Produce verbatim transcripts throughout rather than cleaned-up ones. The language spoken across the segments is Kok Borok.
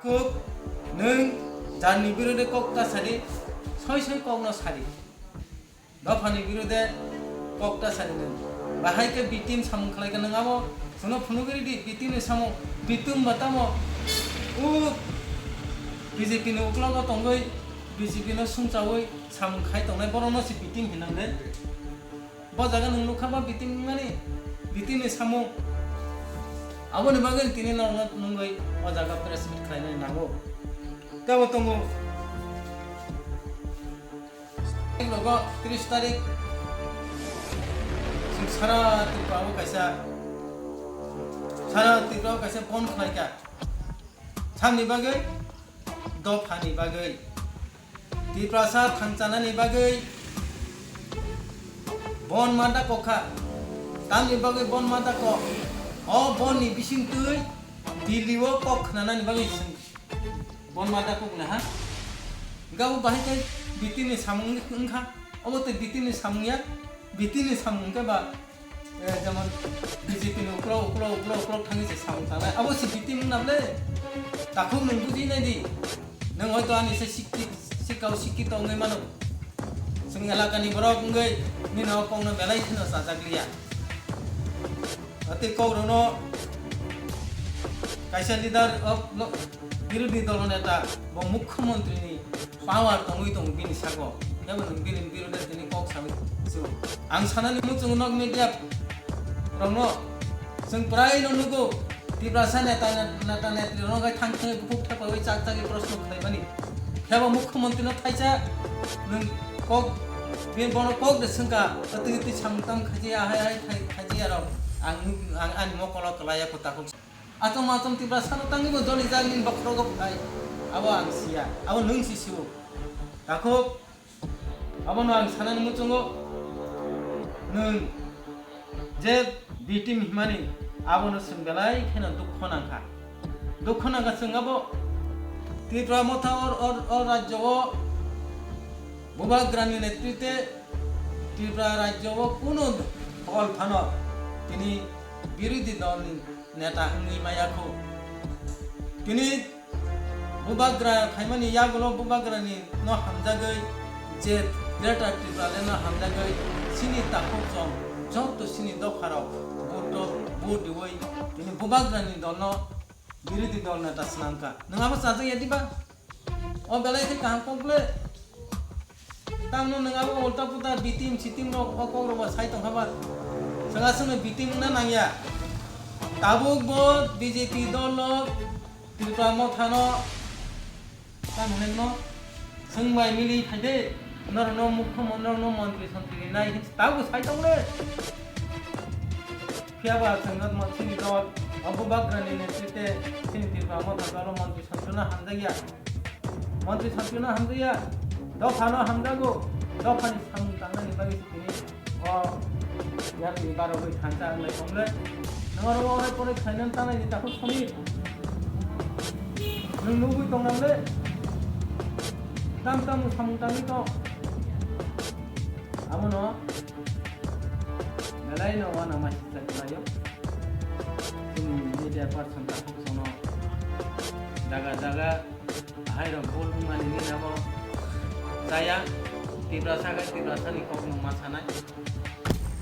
Kuk, nwng jarni birode kok ta sadi, soi soi kokno sadi. Dophani birode kok ta sadi nwng. Bahai khe B T M samung khlai khe nwng abo chwngno phunugwi ridi, B T M ni samung, B T M ba tamo u B J P ni uklogo tongwi, B J P no sumchawi samung khai tongnai borokno se B T M hinang de. Bo jaga nwng nukha ba B T M wngmani, B T M ni samung. Aboni bagwi tini norokno nungwi o jaga press meet khlainani nango. Tei bo tongo. Nogo tris tarik chwng sara Tripura o kaisa, sara Tripura o kaisa bon khlaikha. Samni bagwi, dophani bagwi. Tiprasa thangchanani bagwi bon ma dakokha. Tamni bagwi bon ma dakok? O bonni bisingtwi Delhi o kok khnanani bagwi chwng bon ma dakok na ha. Gabo bahai khe B T M ni samung wngkha. Obo tei B T M ni samung ya. B T M ni samung wngkhe ba Eh, jemon B J P ni uklok, uklok, uklok, uklok thangwi se samung tangnai. Abo se B T M wngna ble? Takhuk nwng buji nai di. Nwng hoito ani se sikki-, sikkao sikkito wngwi mano. Chwng elakani borok wngwi nini o kokno belai kheno chajakliya. Tei kokrokno kaisa leader of lo-, birodhi dolo neta bo mukhyamantri ni power tongwi tongo bini sago. Kebo nwng bini birode tini kok sawi sio. Ang sanani muchungo nok media rokno chwng prai no nugo. Tiprasa neta, neta netri rok hai thang thangwi bukhuk thepawi chak chagwi proshno khlaimani. Kebo mukhyamantri no thaisa nwng kok, bini bono kok de swngkha, twi twi samung tam khaji ahai hai khai-, khaji aro ang, ang ani mokolo kwlaiya kho takhuk. Achom achom Tiprasa no tangwi bo joli jak nini bokhorogo phai. Abo ang siya, abo nwng si sio. Takhuk, abono ang sanani muchungo, nwng je B T M himani, abono chwng belai kheno dukho nangkha. Dukho nangkha chwng abo Tripura motha or, or, or rajyo o Bubagrani netritwe Tripura rajyo o kunu dol phano tini birodhi dol ni neta wngwi maya kho. Tini Bubagra khaimani yagulo Bubagrani no hamjagwi je Greater Tipraland no hamjagwi chini takhuk chong joto chini dopharok vote rok vote riwi tini Bubagrani dolno birodhi dol neta swnamkha. Nwng abo chajak ya diba? O belai khe kaham kok le. Tamno nwng abo ulta puta B T M C T M rok o kok rok bo sai tongkha ba. Chwng aswkno B T M wngna nangya. Tabuk bo B J P dol no Tripura motha no tam hwnwi no chwng bai mili phai de. Norok no mukhyamantri, norok no montri sontri rinai hin tabuk sai tong le. Phiya ba chwng no chini dol o Bubagrani netritwe chini Tripura motha dol o montri sontri no hamjakya. Montri sontri no hamjakya, dopha no hamjago, dophani samung tangnani bagwi se tini o yapri barogwi thansa wnglai tong le. Nwng oro orai porai khlainani tanai di takhuk Samir. Nwng nugwi tong nang le. Tam tam samung tangwi tong. Abono belai no uanama sijak khlaio. Chini media person takhuk sono jaga jaga Ahai rok bol wngmani ni nabo chaya. Tiprasa khe Tiprasa ni kok nung ma sanai.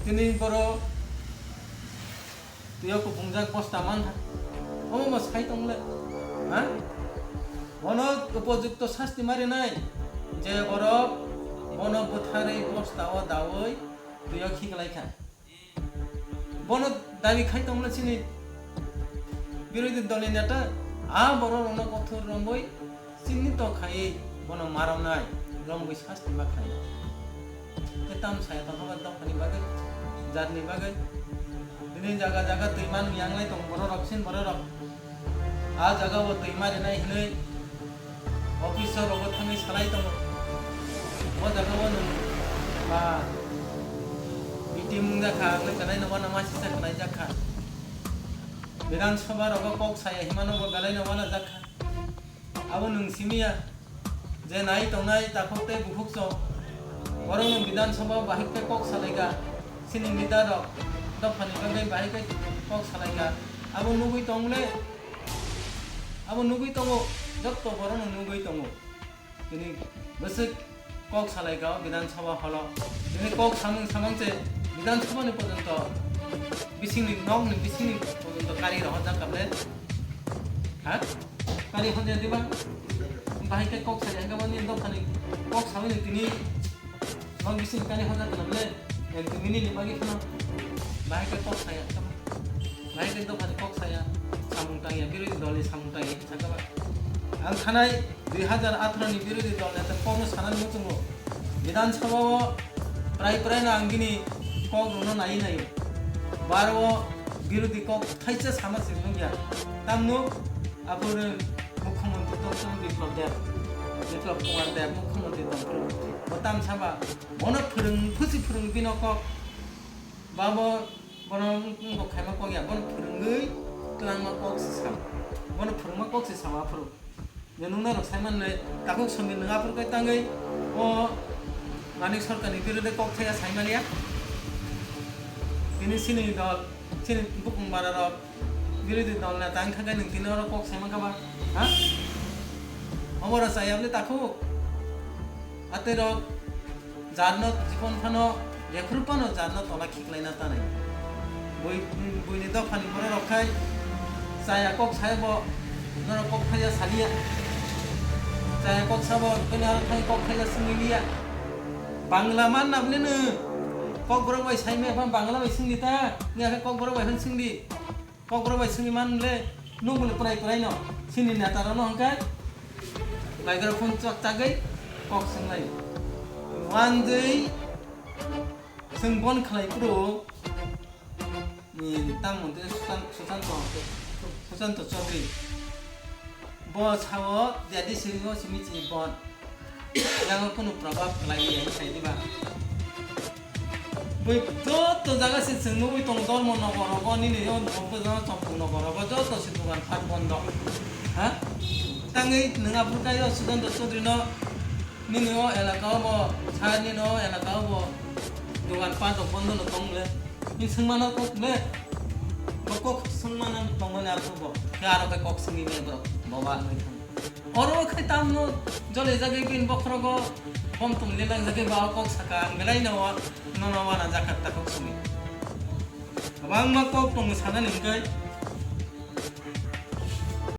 Tini boro twi o kuphungjak bosta man ha. Omo bo sai tong le. Ha? Bono upojukto sasti ma rinai. Je borok bono bwtharwi bosta o dawi twi o khiklai kha. Bono dabi khai tongmani chini birodhi dolni neta, a borok rokno kothor romwi chini to khaiwi bono ma romnai, romwi sasti ma khlai. Tei tam saya tongkha ba dophani bagwi, jatni bagwi. Bini jaga jaga twi man yanglai tong borok rok, sin borok rok. A jaga o twi ma rinai hinwi officer rogo thangwi salai tongo. O jaga o nwng ba meeting wngjakha, ang le belai no uanama sisa khlaijakha. Bidhan Sabha rogo kok saya himano bo belai no uanajakha. Abo nwng simiya je nai tongnai takhuk tei bukhuk chwng. Borok nwng Bidhan Sabha o bahai khe kok salaikha. Chini leader rok dophani bagwi bahai khe kok salaikha. Abo nugwi tong le. Abo nugwi tongo, jotto borokno nugwi tongo. Tini bwswk kok salai ka o Bidhan Sabha holo. Tini kok samung samang se Bidhan Sabha ni porjonto bisingni nokni bisingni porjonto kari rohorjak kable. Ha? Kari hojak diba? Bahai khe kok salai hwnkhe bo nini dophani kok sawi tini nok bising kari hojak kable. Ek dui minute ni bagwi phano bahai khe kok saya. Bahai khe dophani kok saya. Samung tangya, birodhi dolni samung tangya. Sakaba. Ang thanai dui hajar atharo ni birodhi dol neta kokno sanani muchungo Bidhan Sabha o prai prai no ang bini kok rwno nai nai. Baro o birodhi kok thaisa sama se nungya. Tamno aphuru Mukhyamantri tongthung Biplab Deb, Biplab Kumar Deb Mukhyamantri tongthung. Bo tam saba bono phwrwng phusi phwrwng bino kok. Babo bono wngkok khaima kok ya, bono phwrwngwi twlangma kok se sa. Bono phwrwngma kok se sa aphuru. Je nung norok sai mannai, takhuk songni nwng aphuru kai tangwi o Manik Sarkarni birodhe kok thaya sai manya. Tini chini dol, chini bukung bara rok birodhi dol neta wngkha khe nwng tini oro kok sai mankha ba? Ha? Obo rw chaya bwle takhuk? Atwi rok jarno jibon phano jephru phano jarno tola khiklaina tanai. Bui, buini dophani borok rok khai chaya kok sai bo norok kok thaya saliya. Chaya kok sabo kene aro khai kok thaya singwi liya. Bangla man na bwle nw kok borok bai sai me phan Bangla bai singdi ta. Ni akhe kok borok bai phan singdi. Kokborok bai swngwi man le, nukmani prai prai no, chini neta rok no hwnkhe microphone chak chagwi kok swnglai. Wanjwi chwng bon khlai phuru, ni tang mantri Susan-, Susanto, Susanto Chaudhary. Bo sao jadi simi o simi chini bon. Yang kunu probab khlai ya sai diba. Bui joto jaga se chwng nugwi tongo, Dharma Nagar rogo, nini o Bhopal jaga Champung Nagar rogo, joto se dogan pat bondo. Ha? Tangwi nwng aphuru kai o Sudanta Chaudhary no, nini o elaka o bo, sir nini o elaka o bo dogan pat rok bondo no tong le. Ni swngmano kok le. Bo kok swngmano tongmani aphuru bo. Khe aro khe kok swngwi me borok. Boba wngwi thang. Oro khai tamno jole jagwi bin bokhrogo bom tum le lang jagwi ba kok saka ang belai no wa, no no wana jakha ta kok sumi. Kwbangma kok tongo sanani hwnkhe